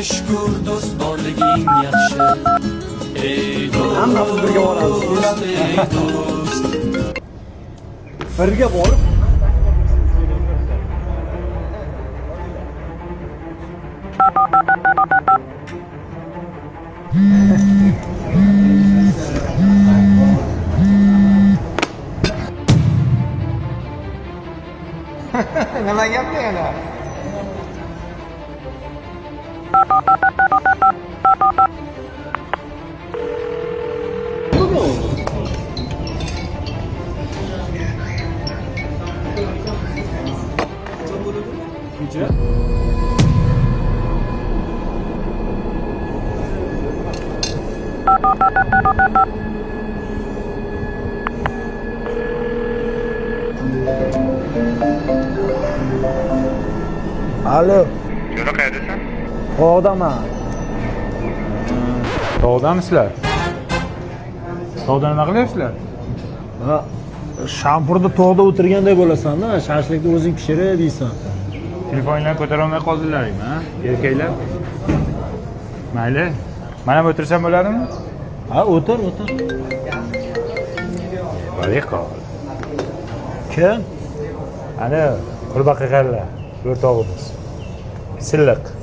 Shukur do'st borliging yaxshi. Ey do'st, Hammamiz birga boramiz. Ey do'st. Birga borib Nima gap yana? Alo. Jo'ra, qayerdasan? Tog'daman. Tog'damisizlar? Tog'da nima qilyapsizlar? Ha, shampurda tog'da o'tirganday bo'lasan-da, shashlikni o'zing pishirib yeysan. Telefoninglarni ko'tarolmay qoldilaringmi, ha? Erkaklar? Mayli. Mana bu o'tirsam bo'ladimi? Ha, o'tir, o'tir. Boray qol. Kim? Ana, qurbaqaqarlar, o'rtog'imiz. Silliq.